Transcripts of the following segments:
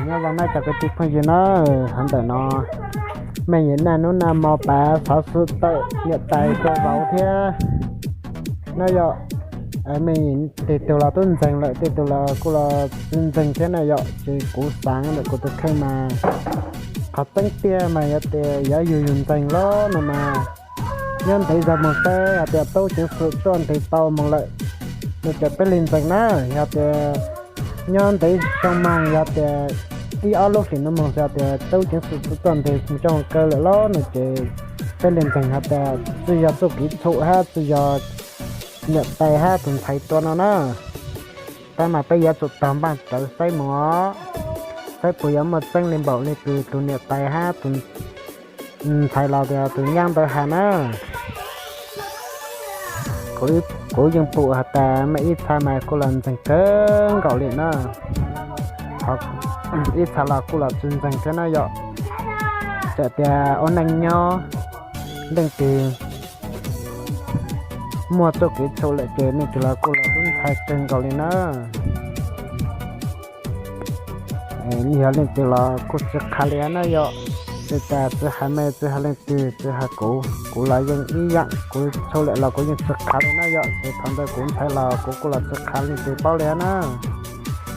Nyob zoo nej cov kwv tij phooj ywg na, hov ntawm no mej yim naj hnub naj hmo pav xov xwm tawm niam tais tuaj vauv thiab na yom. Mej yim tej tug los tub ntseeg lawm, tej tug los kuj los tsis ntseeg thiab na yom, ces kuv xaav ntawm kuv tus kheej mas qhov tseeb tiag mas yog tias yog yus yus ntseeg los no mas nyob ntev zog moog teb hais tias tub ceev xwm tuaj ntes tau moog lawm, nws ces peb li ntseeg na. Yog tias nyob ntev xyoo moog, yog tias ib ob lub hlis no moog, yog tias tub ceev xwm tuaj ntes mus coj mus kaw lawm los nws ces peb li ntseeg hais tias tsis yog txuj kev txhum hab tsis yog niam tais hab tus ntxhais tua no na. Tab mas peb yuav tsum tog npaaj rawv saib mus os, saib puas yuav muaj tseeb li npaum li kws tus niam tais hab tus ntxhais los tias tus nyab ntawd has na. Kuv yeej pum has tas mej ib txha mas kuj los ntseeg kawg nkaus li na, ib txha los kuj los tsis ntseeg thiab na yom. Txawm tias ua neej nyob leej twg muaj txuj kev txhum lawm ces leej twg los kuj los tub ntxhais kawg nkaus li na. Yog leej twg los kuj tsis qha li na yom. Tsis tas tsis has mej, tsis has leej twg, tsis has kuv, kuv los yeej ib yaam, kuv txhua lawm los kuv yeej tsis qha li na yom. Ces thaum ntawd kuv ntxhais los kuv kuj los tsis qha leej twg paub li na.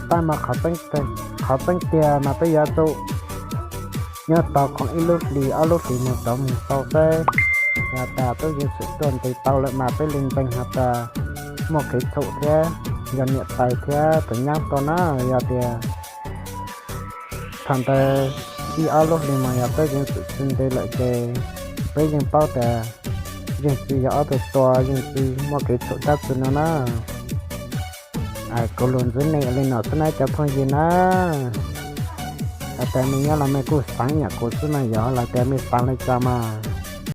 Tab mas qhov tseeb tiag mas peb yuav tsum nyob tau khoom ib lub hlis ob lub hlis moog rov moog tau saib. Yog tas tub ceev xwm tuaj ntes tau lawm mas peb li ntseeg has tas muaj kev txhum thiab yog niam tais thiab tus nyab tua na. Yog tias thaum ntawd ib ob lub hlis mas yog tub ceev xwm tsis ntes lawm ces peb yeej paub tas yeej tsis yog ob tug tua, yeej tsis muaj kev txhum dab tsi no na. Kuv lug ntxiv nej li no xwb na cov phooj ywg na. Has tas mej nyob los mej kuj xaav nyam kuv xwb mas yog los tias mej xaav li cas mas